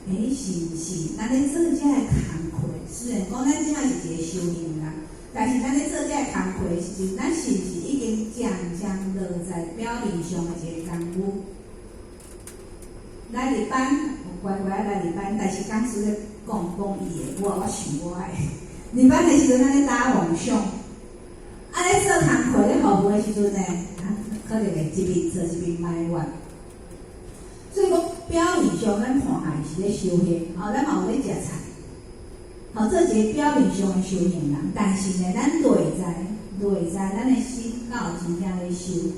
欸，是毋是？咱咧做這个工課，雖然講咱這擺是一個修行人，但是咱咧做這个工課的時陣，咱是毋是已經漸漸落在表面上的一個功夫？來入班，有乖乖來入班，但是講師咧講講伊的，我想我的。入班的時陣，咱咧打妄想，啊咧做工課咧服務的時陣呢，啊，可能會一邊做一邊埋怨。所以講表面上咱看來是咧修行，吼，咱嘛有咧食菜，吼，做一個表面上的修行人，但是呢，咱內在，咱的心敢有真正咧修？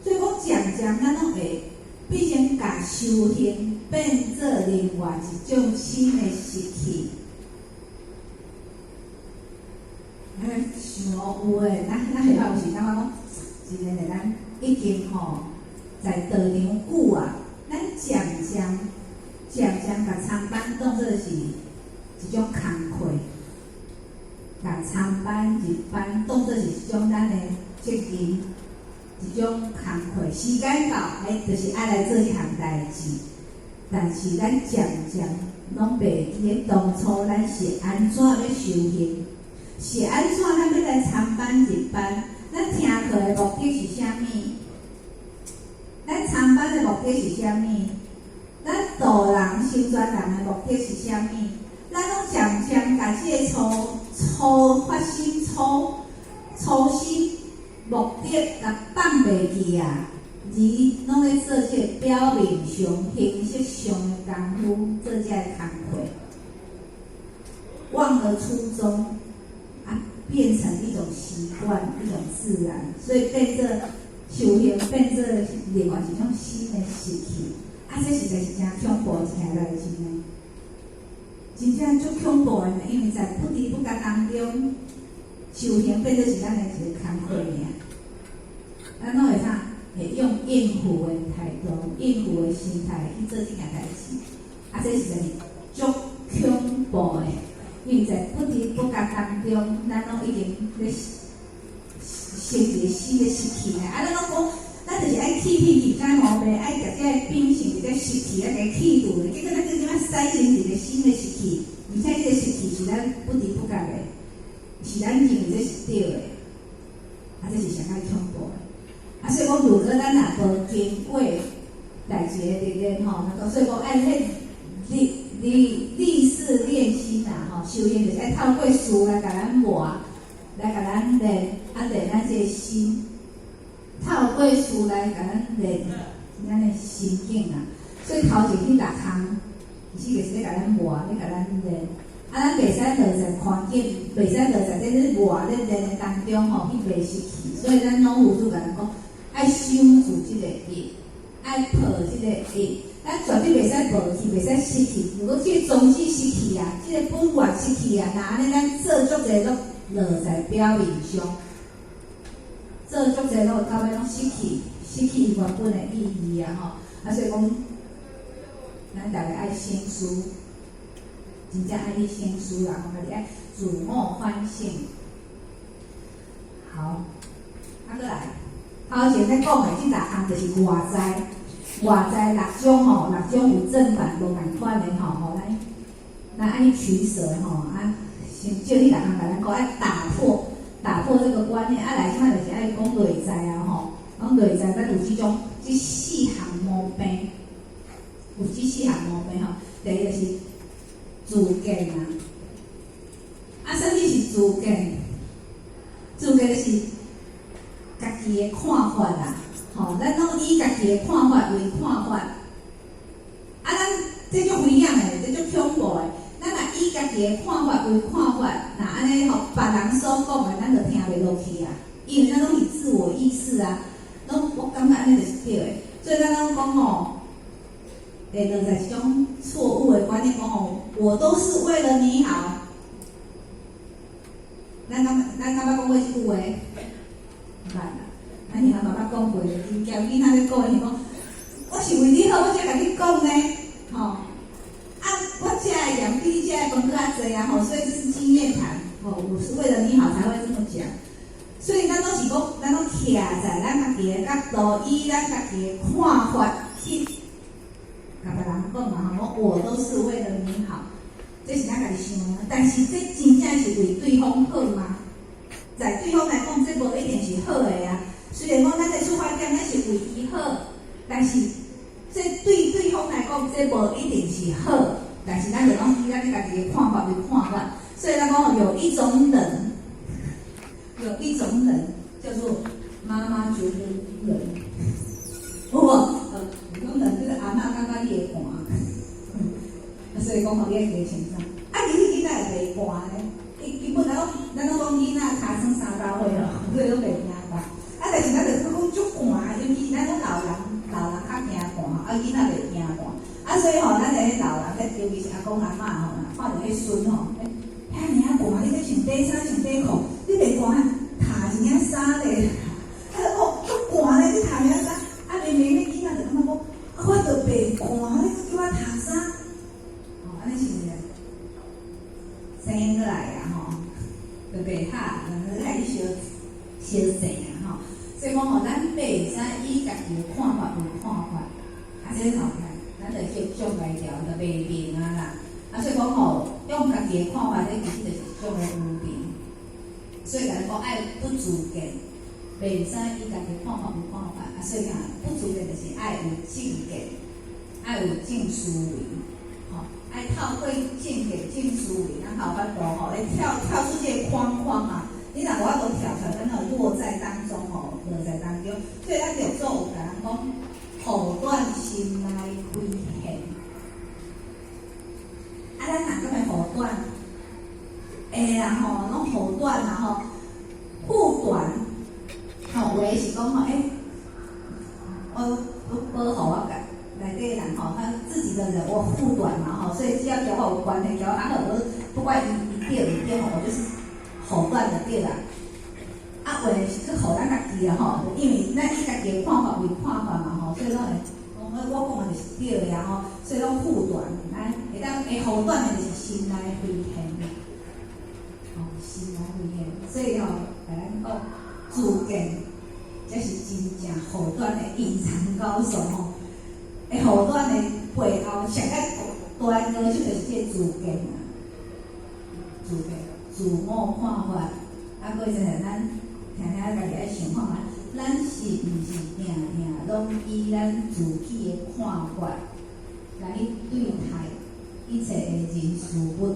所以講漸漸咱攏會變成共修行變做另外一種新的習氣。想有的，咱下擺有時感覺講，真的咱已經吼在道場久啊，咱漸漸漸漸共參班當做是一種工課，共參班入班當做是一種咱的責任，一種工課。時間到，欸，就是愛來做這項代誌。但是咱漸漸攏袂記得當初咱是按怎欲修行，是按怎咱欲來參班入班？咱聽課的目的是啥物？咱參班的目的是啥物？咱度人成全人的目的是啥物？咱攏漸漸共這个初發心、初心目的共放袂記啊，而攏咧做這個表面上、形式上的功夫，做這个工課，忘了初衷，啊，變成一種習慣、一種自然，所以變做修行，變做另外一種新的習氣。啊，這實在是誠恐怖一件代誌呢，真正足恐怖的呢，因為在不知不覺當中，修行變做是咱的一個工課爾。咱攏會啥？會用應付的態度、應付的心態去做這件代誌。啊，這實在是足恐怖的，因為在不知不覺當中，咱攏已經咧成一個新的習氣呢。啊，咱攏講，咱就是愛去癖去改毛病，愛共這個秉性、這個習氣啊，共去除的。結果咱這這擺產生一個新的習氣，而且這個習氣是咱不知不覺的，是咱認為這是對的，啊，這是上較恐怖的。啊，所以講，如果咱若無經過代誌的歷練吼，那個所以講愛彼歷歷歷事練心啦吼，修行就是愛透過事來共咱磨，來共咱練，啊練咱這個心，透過事來共咱練咱的心境啊。所以頭前彼六項，其實就是咧共咱磨，咧共咱練。啊，咱袂使落在環境，袂使落在這咧磨咧練的當中吼，去迷失去。所以咱老佛祖共咱講，愛守住這個意，愛抱這個意，咱絕對袂使無去，袂使失去。如果這個宗旨失去啊，這個本願失去啊，若按呢咱做足濟攏落在表面上，做足濟攏到尾攏失去，失去伊原本的意義啊吼。啊，所以講，咱逐个愛省思，真正愛去省思啦，吼，家己愛自我反省。好，啊，閣來。頭前咧講的這六項就是外在，外在六種吼，六種有正反無仝款的吼，吼咱咱愛去取捨吼，啊，先照彼六項共咱講，愛打破這個觀念，啊來這擺就是愛講內在啊吼，講內在咱有這種這四項毛病，有這四項毛病吼，第一個是自見啊，啊，啥物是自見？自見就是家己的看法啦，吼，咱攏以家己的看法為看法，啊，咱這足危險的，這足恐怖的。咱若以家己的看法為看法，若按呢吼，別人所講的，咱就聽袂落去啊，因為咱攏是自我意識啊，攏我感覺按呢就是對的，所以咱攏講吼，會落在一種錯誤的觀念，講吼，我都是為了你好。咱敢捌講過這句話？毋捌啦，咱以前嘛捌講過，因教囡仔咧講，伊講，我是為你好，我才共你講呢，吼。啊，我食的鹽比你食的飯閣較濟啊，吼，所以這是經驗談，吼，我是為了你好才會這麼講。所以咱攏是講，咱攏徛在咱家己的角度，以咱家己的看法去共別人講。講嘛吼，我都是為了你好，這是咱家己想的。但是這真正是為對方好嗎？在對方來講，這無一定是好的啊。雖然講咱的出發點咱是為伊好，但是這對對方來講，這無一定是好。但是咱就攏以咱家己的看法為看法，所以咱講有一種人，有一種人叫做媽媽覺得冷，有無？有種人就是阿嬤感覺你會寒，所以講吼，你愛加穿衫。啊，其實囡仔會袂寒咧，伊基本來講，咱攏講囡仔尻川三九歲哦，所以攏袂驚寒。啊，但是咱就講足寒，尤其是咱講老人，老人較驚寒，啊，囡仔袂驚寒。啊，所以吼，咱的老人，尤其是阿公阿嬤吼，看著彼孫吼，遐爾仔寒，你閣穿短衫穿短褲，你袂寒？曬一領衫咧，啊，哦，足寒咧，你曬領衫，啊，明明彼囡仔就感覺講，啊，我就袂寒，你閣叫我曬衫，哦，按呢是毋是？生過來啊吼，就袂合，來去相相爭啊吼。所以講吼，咱袂使以家己的看法為看法，啊，這個吼，咱就叫障礙掉，就袂明啊啦。啊，所以講吼，用家己的看法，這其實就是一種的無明。所以共咱講愛不自見，袂使以家己看法為看法。啊，所以講不自見就是愛有正見，愛有正思維，吼，愛透過正見、正思維，咱才有法度吼，來跳跳出這個框框啊。你若無法度跳出來，咱就落在當中吼，落在當中。所以咱六祖有共咱講，護短心內非現。啊，咱若敢會護短？會啦吼，攏護短啦吼，護短。吼，有的是講吼，欸，我保護我家內底人吼，他自己的人我護短嘛吼，所以只要共我有關係，共我較好，我不管伊伊對毋對吼，我就是護短就對啦。啊，有的是去護咱家己啊吼，因為咱以家己的看法為看法嘛吼，所以攏會講我講的就是對的啊吼，所以攏護短，咱會當會護短的就是心內非現，吼，心內非現，所以吼，共咱講自見，這是真正護短的隱藏高手吼。會護短的背後，上較大的高手就是這個自見啊，自見、自我看法，啊，閣就是咱聽聽家己愛想看覓，咱是毋是定定攏以咱自己的看法來對待一切的人事物？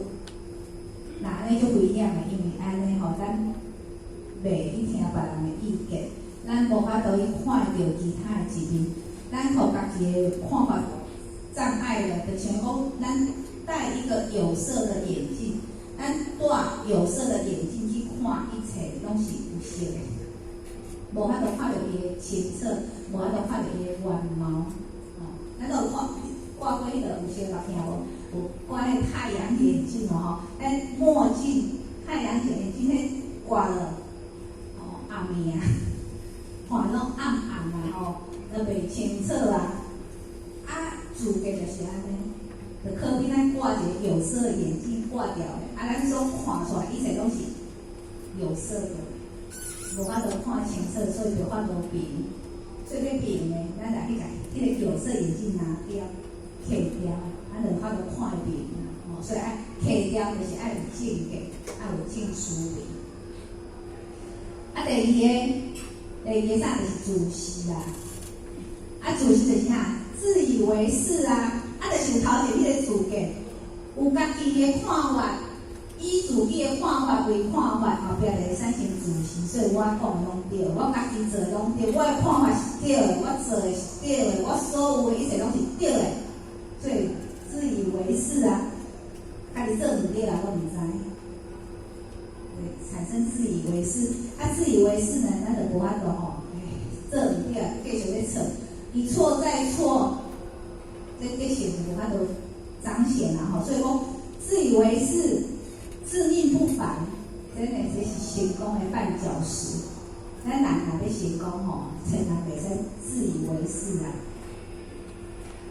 若按呢足危險的，因為按呢吼，咱袂去聽別人的意見，咱無法度去看著其他的一面，咱予家己的看法障礙了，就像講咱戴一個有色的眼鏡，咱戴有色的眼鏡去看一切，攏是有色的，無法度看著伊的清楚，無法度看著伊的原貌。吼，咱都有看掛過彼個有色目鏡無？有掛彼個太陽眼鏡無吼？咱墨鏡、太陽眼鏡彼掛了，吼暗暝啊，看攏暗暗啊吼，都袂清楚啊。啊，自見就是按呢，就可比咱掛一個有色眼鏡掛掉的，啊，咱所看出來一切攏是有色的，無法度看清楚，所以無法度明。所以欲明呢，咱來去共彼個有色眼鏡拿掉、揢掉，啊，就法度看會明啊。吼，所以愛揢掉，就是愛有正見，愛有正思維。啊，第二個啥就是自視啦。啊，自視就是啥？自以為是啊！啊，就是有頭前彼個自見，有家己的看法，以自己的看法為看法，後壁就會產生自視。所以我講的攏對，我家己做的攏對，我的看法是對的，我做的是對的，我所有的一切攏是對的。所以自以為是啊，家己做毋對啊，我毋知。產生自以為是，啊，自以為是呢，咱就無法度吼，做毋對，繼續咧錯，一錯再錯，這個性無法度彰顯啦吼。所以講，自以為是、自命不凡，真的這是成功的絆腳石。咱人若欲成功吼，千萬袂使自以為是啊。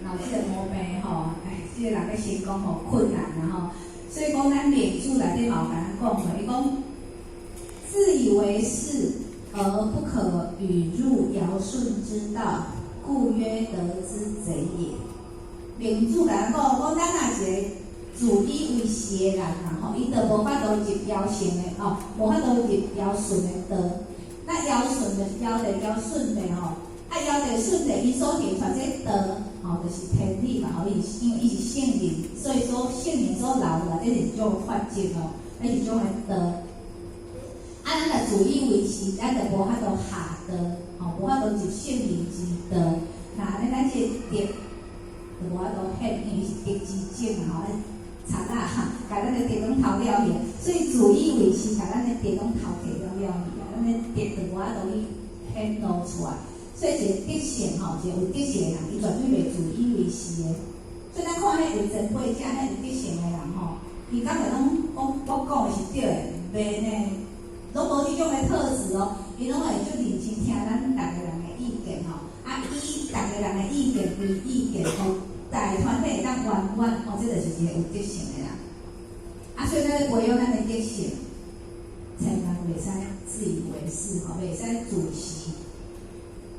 若有這個毛病吼，哎，這個人欲成功吼困難啦吼。所以講，咱孟子內底嘛有共咱講吼，伊講自以為是而不可與入堯舜之道，故曰德之賊也。孟子共咱講，講咱若一个自以為是的人啊，吼，伊就無法度入堯聖的哦，無法度入堯舜的道。那堯舜就是堯帝堯舜帝吼，啊堯帝舜帝伊所行出來這道，吼，就是天理嘛，吼，伊是因為伊是聖人，所以說聖人所留落來，這是一種法則哦，這是一種的道。啊，咱若自以為是，咱就無法度下道，吼，無法度入聖人之道。那按呢，咱這個德就無法度顯，因為是德之種嘛，吼，賊仔共咱的德攏偷了去，所以自以為是，共咱的德攏偷摕了了去啊，咱的德就無法度去顯露出來。所以一個德性吼，一個有德性的人，伊絕對袂自以為是的。所以咱看彼有前輩者，彼有德性的人吼，伊敢會攏講我講的是對的？袂呢，攏無這種的特質哦。伊攏會足認真聽咱逐个人的意見吼，啊，以逐个人的意見為意見，予大團體會當圓滿，哦，這就是一個有德性的人。啊，所以咱咧培養咱的德性，千萬袂使自以為是，吼，袂使自私。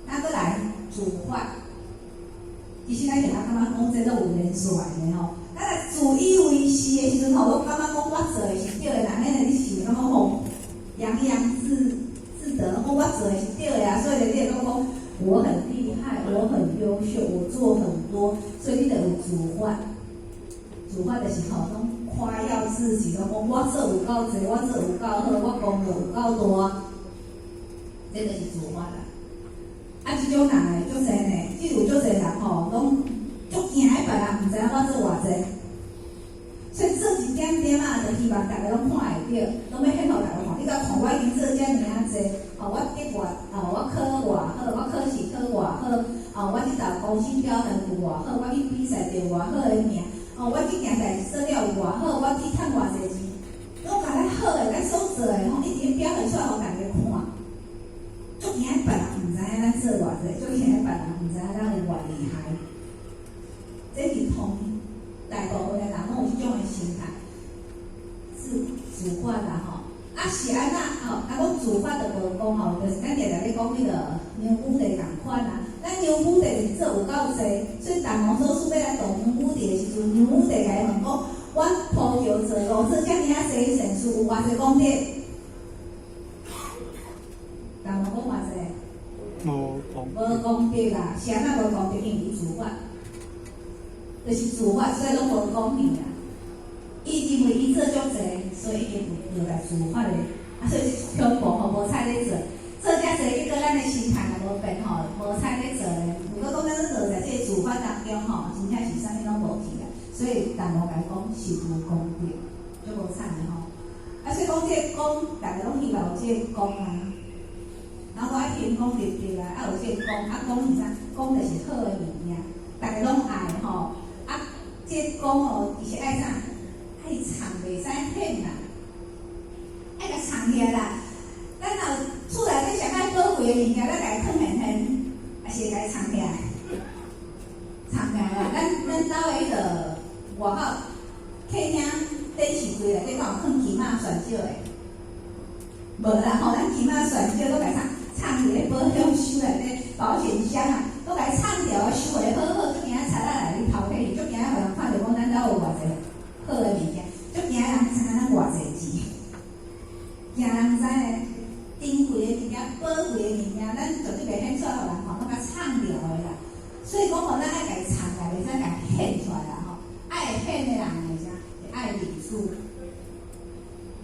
啊，閣來自發，其實咱現在感覺講這攏有連綴的吼。咱若自以為是的時陣吼，攏感覺講我做的是對的，那呢你是感覺吼洋洋自得，講我做的是對的啊，所以你會感覺講我很厲害，我很優秀，我做很多，所以你就有自發。自發就是吼，攏誇耀自己，攏講我做有夠濟，我做有夠好，我功勞有夠大，這就是自發啦。啊，這種人呢，足濟呢，這有足濟人吼，攏足驚彼別人毋知影我做偌濟，所以做一點點仔，就希望逐家攏看會著，攏欲顯予逐家看。你共看我已經做遮爾啊濟，哦，我得偌，哦，我考偌好，我考試考偌好，哦，我這道公司表現有偌好，我去比賽得偌好的名，哦，我這件代誌做了有偌好，我去趁偌濟錢，攏共咱好的，咱所做的吼，一直表現出來予大家看。足驚別人毋知影咱做偌濟，足驚別人毋知影咱有偌厲害。這是通大部分的人攏有這種的心態，自發啦吼。啊是按怎吼？啊講自發就無講吼，就是咱定定咧講彼個梁武帝仝款啊。咱梁武帝是做有夠濟，所以陳王所師欲來度梁武帝的時陣，梁武帝共伊問講：我鋪橋做路做遮爾啊濟善事，有偌濟功德？陳王講偌濟？無功無功德啦，是按怎無功德？因為伊自發，就是自發，所以攏無講去啊。伊認為伊做足濟，所以已經有落來自發的，啊，所以恐怖吼，無彩咧做，做遮濟，結果咱的心態若無變吼，無彩咧做咧。如果講咱落在這個自發當中吼，真正是啥物攏無去啊。所以陳王共伊講是無功德，足無慘的吼。啊，所以講這個功，逐家攏希望有這個功啊。然後我愛行功立德啊，啊有這個功，啊功是啥？功就是好的物件，逐家攏愛吼。啊，這個功哦，其實愛啥？愛藏袂使顯啦，愛共藏起來啦。咱若厝內底上愛寶貴的物件，咱共伊囥現現，抑是會共伊藏起來？藏起來啦。咱兜的彼個外口客廳電視櫃內底，敢有囥金仔鑽石的？無啦吼，咱金仔鑽石攏共藏藏佇咧保險箱內底，保險箱啊，攏共伊藏牢啊，收的好好，足驚賊仔來去偷摕去，足驚予人看著講咱兜有偌濟好的物件，足驚人知影咱偌濟錢，驚人知咧，珍貴的物件、寶貴的物件，咱絕對袂顯出來予人看，攏共藏牢的啦。所以講吼，咱愛共伊藏來，袂使共伊顯出來啦吼。愛顯的人會啥？會愛面子。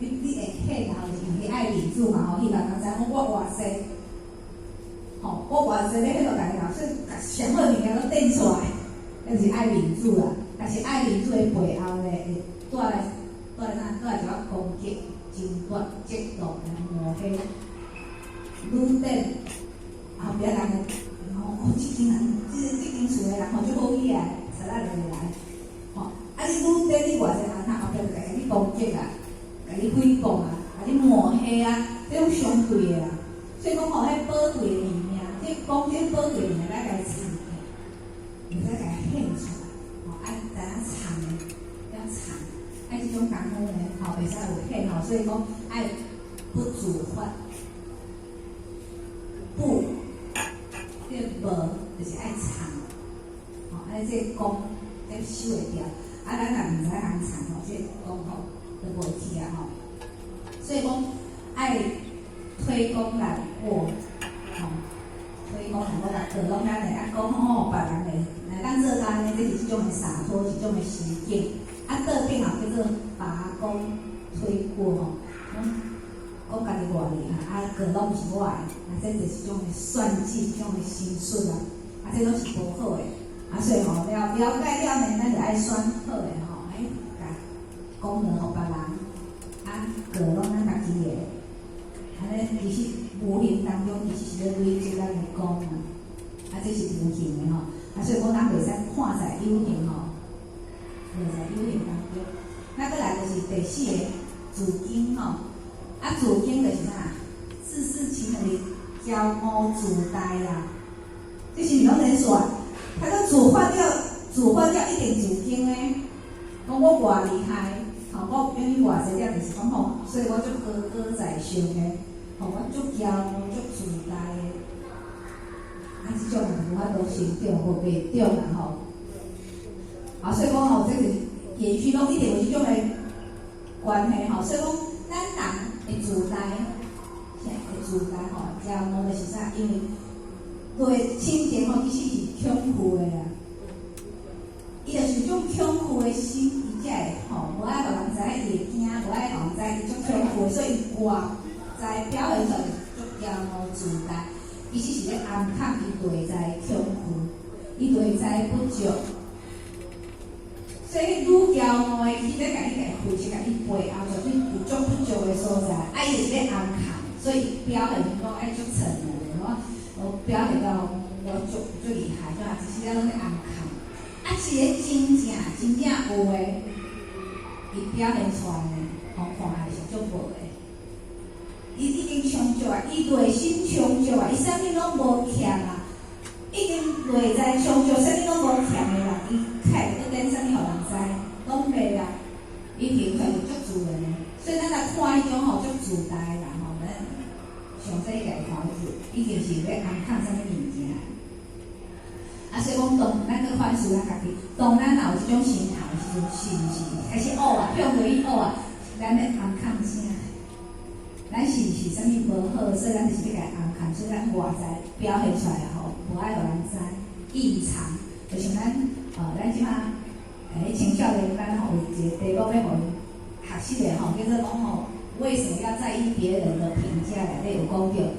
你會顯吼，就是因為你愛面子嘛吼，希望人知影講我偌濟，吼，我偌濟欲顯予大家看，所以共上好的物件攏展出來，那就是愛面子啦。但是愛面子的背後咧，會帶來啥？帶來一寡攻擊、爭奪、嫉妒、抹黑、愈展，後壁人會哦，這間人，這間厝的人吼，足好起來，賊仔就會來，吼，啊你愈展你偌濟人，後壁就共你攻擊啊，共你誹謗啊，共你抹黑啊，這種相對的啦。所以講吼，彼寶貴的物件，這講這寶貴的物件，咱共伊藏起，毋使共伊顯出來，吼，愛知影藏的，要藏，愛這種功夫呢，吼，袂使有顯吼，所以講愛不自發，不，這無就是愛藏，吼，按呢這個功，收會牢。啊，咱若毋知尪藏吼，這功吼就袂去啊吼。所以講愛推功攬過，吼，推功攬過，共過攏咱的，啊講吼別人的，來咱做咱的，這是一種的灑脫，一種的心境。啊，倒轉也叫做拔功推過吼，攏講家己偌厲害，啊，過攏是我的，啊，這就是一種的算計，一種的心術啊，啊，這攏是無好的。啊，所以吼，了了解了呢，咱就愛選好的吼，欸，共功勞予別人，啊，過攏咱家己的，按呢其實無形當中其實是咧累積咱的功啊，啊，這是無形的吼，啊，所以講咱袂使看在有形吼，袂在有形當中。那閣來就是第四个自矜吼，啊，自矜就是啥？自恃其能力，驕傲自大啦，這是毋攏連續？他說主換掉，主換掉一點自矜呢，講我偌厲害，吼，我永遠偌濟點就是講吼，所以我足高高在上的，吼，我足驕傲、足自大的，啊，這種人無法度成長，無袂長啦吼。啊，所以講吼，這是延續攏一定有這種的關係吼。所以講，咱人會自大，會自大吼，驕傲就是啥？因為對親情吼，其實是恐懼的啊。伊就是種恐懼的心，伊才會吼，無愛予人知影伊會驚，無愛予人知伊足恐懼，所以伊外在表現出來足驕傲自大，其實是咧掩藏伊內在恐懼，伊內在不足。所以愈驕傲的，去咧共伊共分析，共伊背後絕對有足不足的所在，啊，伊就是咧掩藏，所以表現講愛足逞的，我表現到我足足厲害，怎啊？其實咱攏咧掩藏。啊，一个真正真正有的，伊表現出來呢，吼，看來是足無的。伊已經充足啊，伊內心充足啊，伊啥物攏無欠啊，已經內在充足，啥物攏無欠的人，伊較會閣等啥物予人知，攏袂啊。伊行出來就足自然的，所以咱來看彼種吼足自大的人吼，咱詳細共伊看就已經是咧掩藏啥物物件。啊，所以講當咱閣反思咱家己，當咱若有這種心態的時陣，是毋是開始學啊，向內去學啊？咱咧掩藏啥？咱是毋是啥物無好，所以咱就是咧共掩藏，所以咱外在表現出來吼，無愛予人知，隱藏。就像咱，咱這馬，青少年班吼有一個題目欲予𪜶學習的吼，叫做講吼，為什麼要在意別人的評價？內底有講著，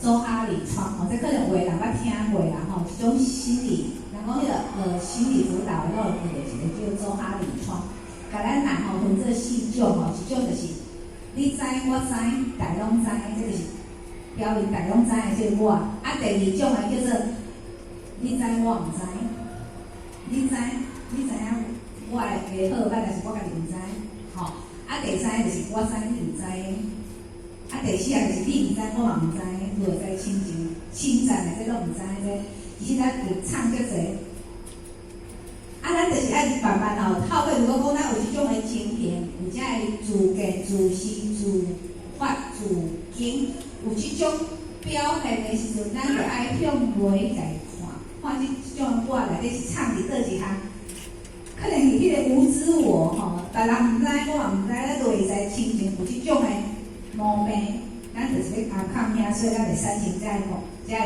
周哈里窗吼，這可能有的人捌聽過啦吼，這種心理，人講彼個心理輔導攏有提著一個叫周哈里窗，共咱人吼分做四種吼，一種就是你知我知，大家攏知，這就是表面大家攏知的這個我。啊，第二種的叫做你知我毋知，你知你知影我的好歹，但是我家己毋知，吼。啊，第三個就是我知你毋知，啊，第四個就是你毋知我嘛毋知，內在親情、親讚的這攏毋知這，其實咱有藏足濟。啊，咱就是愛慢慢吼，透過如果講咱有這種的情形，有這个自見、自私、自發、自矜，有這種表現的時陣，咱就愛向內來看，看這這種我內底是藏佇佗一項。可能是彼個無知我吼，別人毋知，我嘛毋知，咱內在親情有這種的毛病，咱就是咧掩藏遐，所以咱會產生這个這个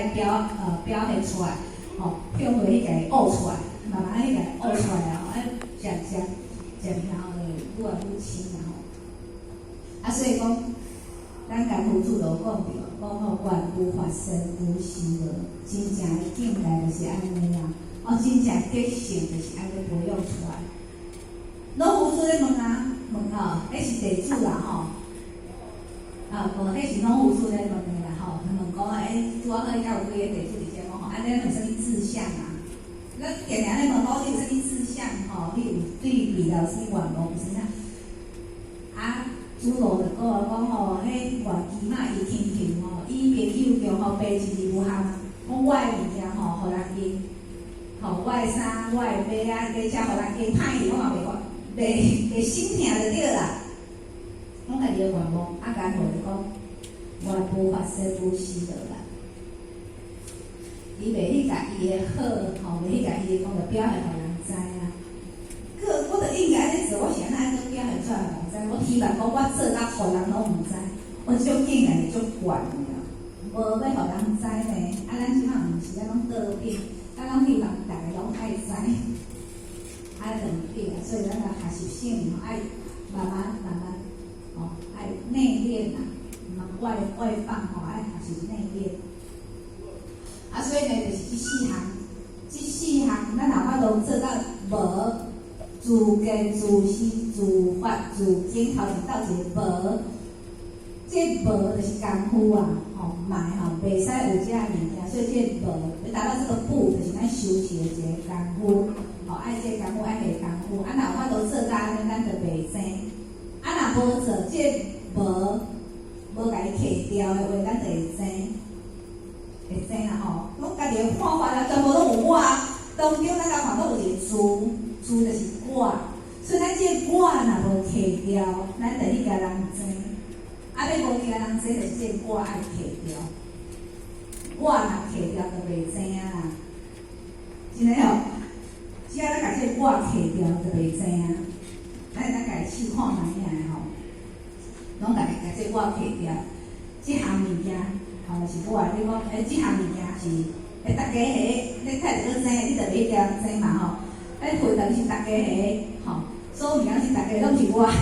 表現出來，吼，向內去共伊學出來，慢慢去共伊學出來啊，吼，啊，漸漸漸然後會愈來愈深啊吼。啊，所以講，咱甘夫主就有講著，講吼願無法身無時無，真正的境界就是按呢啦。哦，真正覺性就是按呢培養出來。老夫子咧問啊，問吼，彼是地主啦吼，啊，無，彼是老夫子咧問的啦吼，問講欸，拄仔好遮有幾个地主佇遮講吼，啊，咱有啥物志向啊？咱定定咧問講你有啥物志向吼？你有對未來有啥物願望？有啥物？啊，主羅就講啊，講吼，彼願騎馬伊親像吼，以兵有強吼，白一字無憾，講我的物件吼，予人用，吼，我的衫、我的馬仔、馬車，予人用歹去，我嘛袂看，袂心疼就對啦。講家己的願望，啊，甘露就講，願無法身無時落啦。伊袂去共伊的好，吼，袂去共伊的講著表現予人知。知啊。閣我著應該按呢做，我是按怎愛閣表現出來予人知？我希望講我做甲予人攏毋知，我這種境界是足懸的啊，無欲予人知呢。啊，咱這馬毋是，咱攏倒轉，咱攏希望逐个攏愛知，啊，就毋對啊。所以咱來學習聖吼，愛慢慢慢慢吼，愛內斂啊，毋通外放吼，愛學習內斂。啊，所以呢，就是這四項，這四項咱若法度做到無自見、自思、自發、自經，頭前鬥一个無，這無就是功夫啊，吼，賣吼，袂使有這个物件，所以這無欲達到這個步，就是咱修持的一个功夫，吼，愛這个功夫，愛下功夫。啊，若有法度做到按呢，咱就袂爭。啊，若無做這個無，無共伊去掉的話，咱就會爭，會爭啦吼。攏家己的看法啦，全部攏有我，當中咱來看攏有一個自，自就是我，所以咱這個我若無去掉，咱就去共人爭。啊，欲無共人爭，就是這個我愛去掉。我若去掉，就袂爭啊啦。真的哦，只要咱共這個我去掉，就袂爭啊。咱會當共伊試看覓仔吼，攏家己共這個我去掉，這項物件吼是我的，你講欸，這項物件是欸，逐家的，你太著閣爭，你就袂共人爭嘛吼。欸，回頭是逐家的，吼，所有物件是逐家，攏是我的，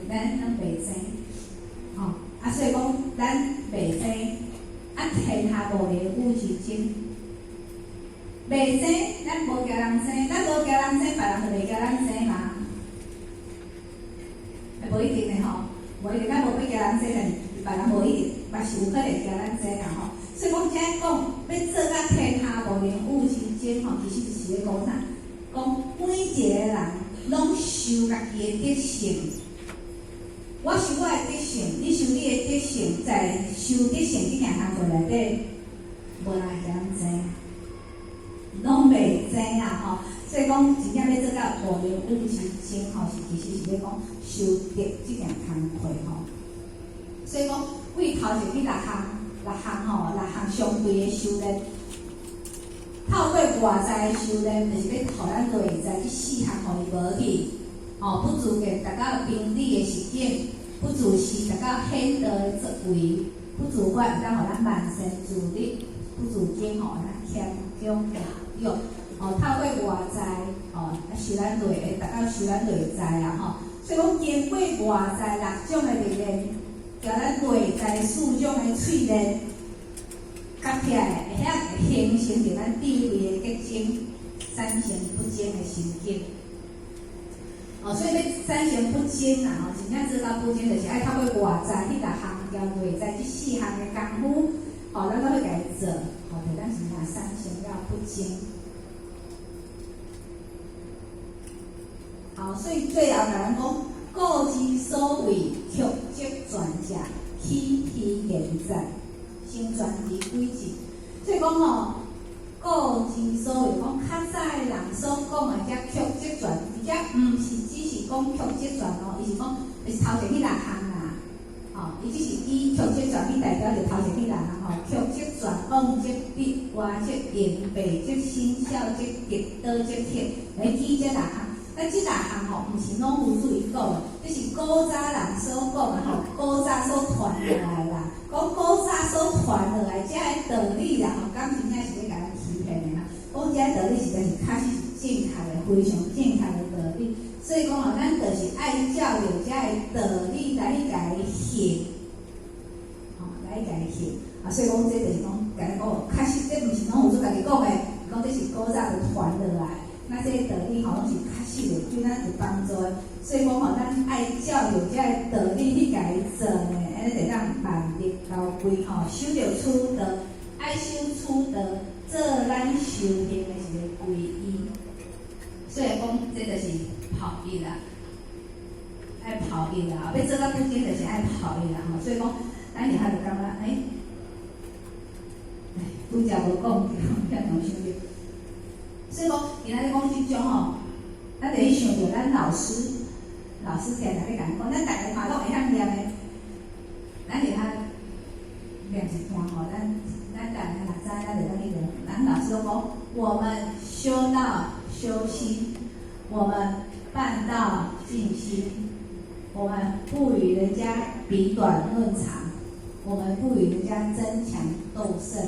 咱攏袂爭，吼。啊，所以講咱袂爭，啊，天下無逆與之爭。袂爭，咱無共人爭，咱無共人爭，別人就袂共咱爭嘛。欸，無一定的吼，無一定，咱無欲共人爭，但是別人無一定，嘛是有可能共咱爭啦吼。所以講，這講欲做甲天下無寧與之爭吼，其實就是咧講啥？講每一個人攏修家己的德性。我修我的德性，你修你的德性，在修德性這件工作內底，無人會共咱爭，攏袂爭啊吼。所以講，真正欲做到無寧與之爭吼，是其實是咧講修德這件工課吼。所以講，為頭前彼六項，六項吼，六項相對的修煉，透過外在的修煉，就是欲予咱內在這四項予伊無去，吼，不自見達到平理的實境，不自私達到顯道的作為，不自發會當予咱萬善自立，不自矜吼，咱謙恭雅欲，吼，透過外在，吼，啊修咱內，會達到修咱內在啊吼。所以講，經過外在六種的歷練，共咱內在四種的淬煉，合起來，會曉形成著咱智慧的結晶，三乘不爭的心境。哦，所以欲三乘不爭啊，吼，真正做到不爭，就是愛透過外在彼六項，交內在這四項的功夫，吼，咱攏去共伊做，吼，就咱真正三乘了不爭。好，所以最後共咱講，故知所謂曲則全者，豈虛言哉？成全之軌跡。所以講吼，故知所謂講較早的人所講的這曲則全，而且毋是只是講曲則全哦，伊是講就是頭前彼六項啦，吼，伊只是以曲則全去代表著頭前彼六項吼，曲則全、往則筆、活則形、白則身、孝則德、道則行，來記這六項。啊，這六項吼，毋是農夫子伊講的，這是古早人所講的吼，古早所傳落來啦。講古早所傳落來這个道理啦吼，敢真正是咧共咱欺騙的啦。講這个道理實在是確實是正確的，非常正確的道理。所以講吼，咱就是愛照著這个道理來去共伊行，吼，來去共伊行。啊，所以講這就是講，共咱講，確實這毋是農夫子家己講的，講這是古早就傳落來。那這個道理吼，攏是確實的，對咱有幫助的。所以講吼，咱愛照著這个道理去共伊做呢，按呢就當萬德交歸吼，修著此道，愛修此道，做咱修行的一个歸依。所以講，這就是抱一啦，愛抱一啦，欲做到不爭就是愛抱一啦吼。所以講，咱以後就感覺，欸，哎，拄才無講，遐總想著。所以講，今仔日講這種吼，咱就去想著咱老師，老師定定咧共咱講，咱逐个嘛攏會曉念的，咱會曉念一段吼，咱咱逐个若知，咱就當彼個，咱老師攏講，我們修道修心，我們辦道靜心，我們不與人家比短論長，我們不與人家爭強鬥勝，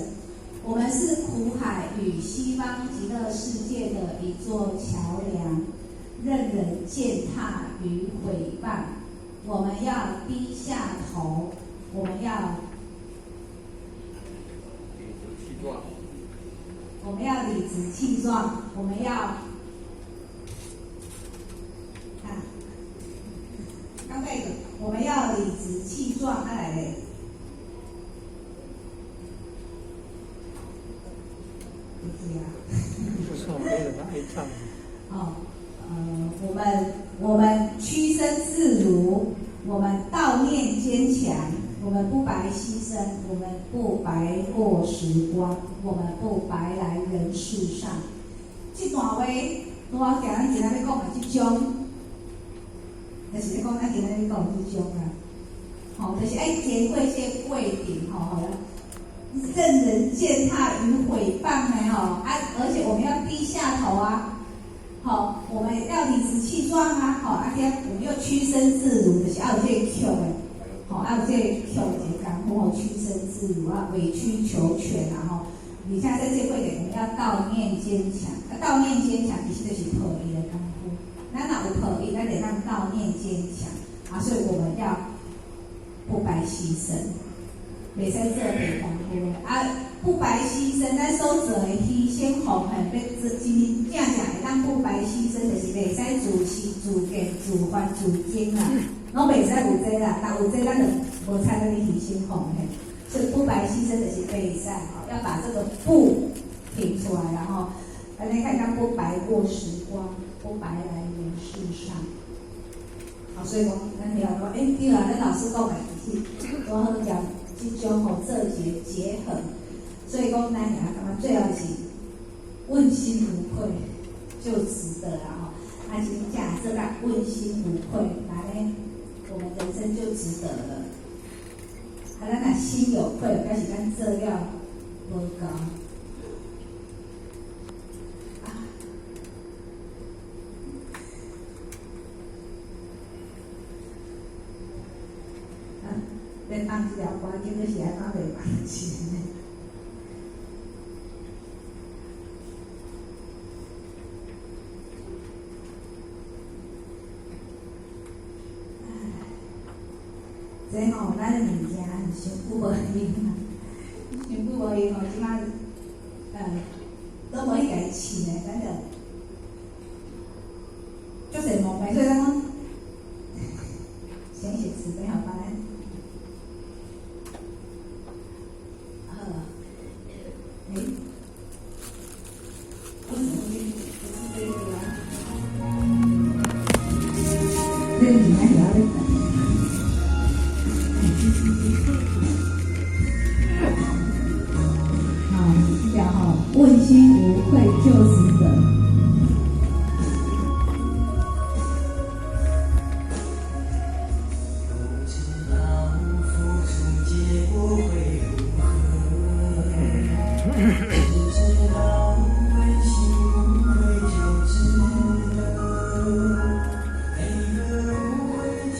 我們是苦海與西方極樂世界的一座橋梁，任人踐踏與毀謗，我們要低下頭，我們要理直氣壯，我們要理直氣壯，我們要啊，剛才我們要理直氣壯，啊來咧，不是啊，不受別人的愛讚。哦，我們屈身自如，我們道念堅強，我們不白犧牲，我們不白過時光，我們不白來人世上。這段話，我今日今仔欲講的這種，就是咧講咱今仔欲講的這種啊，吼，就是愛經過這個過程，吼，吼，任人踐踏與毀謗的吼，啊，而且我們要低下頭啊。好，我們要理直氣壯啊！好，啊，這我們又屈身自如，就是愛有這個強的，吼，愛有這個強一個功夫，吼，屈身自如啊，委曲求全啊，吼。而且在這個過程，我們要道念堅強，啊，道念堅強其實就是破伊的功夫。咱若有破伊，咱就當道念堅強啊，所以我們要不白犧牲，袂使做白功夫的啊。不白犧牲，咱所做的犧牲奉獻，欲做真真正正會當不白犧牲，就是袂使自私、自見、自發、自矜啦，攏袂使有這啦。若有這，咱就無採咱去犧牲奉獻。所以不白犧牲就是袂使吼，要把這個不提出來，然後按呢看看不白過時光，不白來人世上。好，所以講，咱曉講，欸，對啊，咱老師講的其實拄好將這種吼做一個結合。所以講，咱也感覺最後是問心無愧就值得啦吼。啊，真正做甲問心無愧，來呢，我們人生就值得了。啊，咱若心有愧，表示咱做了無夠。啊，啊，咧放這條歌，結果是按怎袂放錢呢？這吼，咱的物件傷久無用啊，傷久無用吼，這擺攏無去共伊試呢，咱就足濟毛病，所以咱講先寫慈悲好吧？好，欸，為什麼不是這個啊？這個物件是愛咧等。好，這條吼，問心無愧就值得。不知道付出結果會如何，只知道問心無愧就值得。每個誤會牽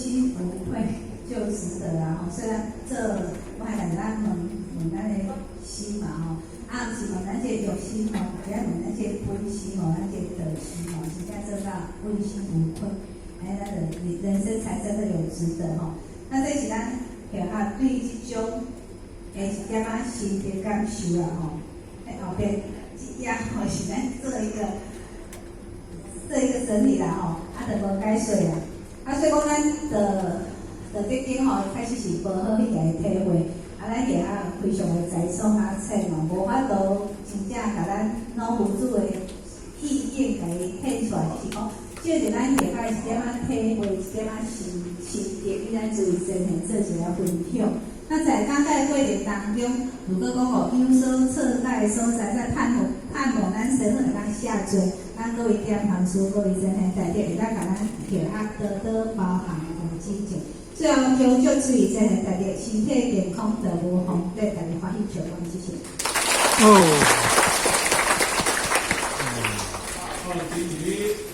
心無愧就值得啦吼。雖然這我還來咱問問咱的心嘛吼，啊，毋是問咱這個肉心吼，也問咱這個本心吼，咱這個德心吼，真正做到問心無愧，哎，咱的人生才真的有值得吼。那這是咱學校對這種的一點仔心得感受啦吼。喺後邊這頁吼是咱做一個整理啦吼，啊，就無解說啦。啊，所以講咱就這間吼，開始是無好彼個體會，啊，咱學校非常的在爽啊淺哦，無法度真正共咱老夫子的意境共伊現出來，就是講借著咱學校一點仔體會，一點仔心得，與咱諸位先賢做一個分享。那在講解過程當中，如果講吼有所錯改所在，再盼望咱師父會當下座，咱各位點堂師，各位先賢大德會當共咱學校多多包涵同指正。最後，恭祝諸位先賢大德身體健康，道無風德，大家歡喜笑歡，謝謝。哦。好，謝謝。